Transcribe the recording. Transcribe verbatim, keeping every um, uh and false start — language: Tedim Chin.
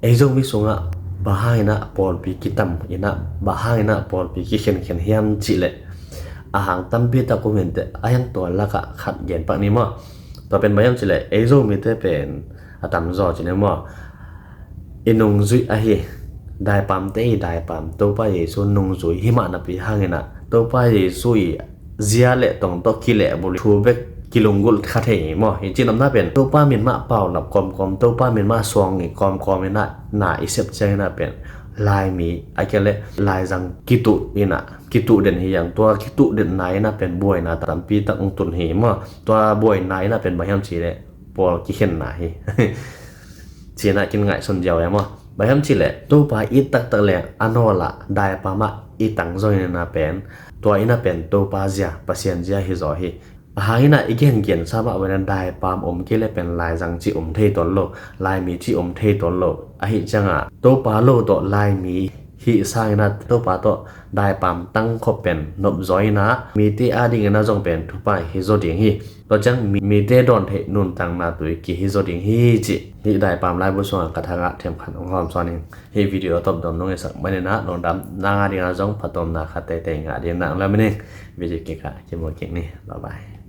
Ei Zomi sungah bang hangin ah pawlpi kitam in ah, bang hangin ah pawlpi kikhenkhen hiam cih leh, a hang tampi tak om inteh, a hiang tua lakah khat gen pak ni maw. Tua pen bang hiam cih leh, ei Zomite pen a tamzaw cih ni maw, i nungzuih ahi, daipamte i daipam Topa Jesu nungzui hi mah napi hangin ah, Topa Jesu i zia le tong tawh kilehbulh, thu bek kilunggulh kha thei hi maw. Hi cinopna pen Topa min mah paulap kawmkawm, Topa min mah suang i kawmkawm in ah na i sep ciangin ah pen laimi a kia le laizang kituh in ah, kituh den hi hang. Tua kituh denna in ah pen buaina tampi tak hong tun hi maw. Tua buaina in ah pen bang hiam cih leh, pawl kikhenna hi. Ci-in ah kin ngaihsun ziau e maw. Bang hiam cih leh, Topa it taktak leng a nawl ah daipam ah i tang zongin ah pen, tua in ah pen Topa zia, Pasian zia hi zaw hi. A hangin ah i gengensa mah bangin ah daipam om kei leh pen laizang cih om thei tuan lo, laimi cih om thei tuan lo. Ahih ciangah Topa lo tawh laimi hih sangin ah Topa tawh daipam tangkhop pen nopzaw in ah, mite adingin ah zong pen thupha hi zaw ding hi. Tua ciang mi, mite dawn theih nuntakna tui kihi zaw ding hi cih hih daipam laibu sungah ka thangah themkhat hong hawmsawn ing. Hih video a tawp dong nong etsak manin ah lungdam. Nang adingin ah zong phattuamna khat teitei ngah dingin ah lungdam ing. Video kikah kimu kik ni. Bye bye.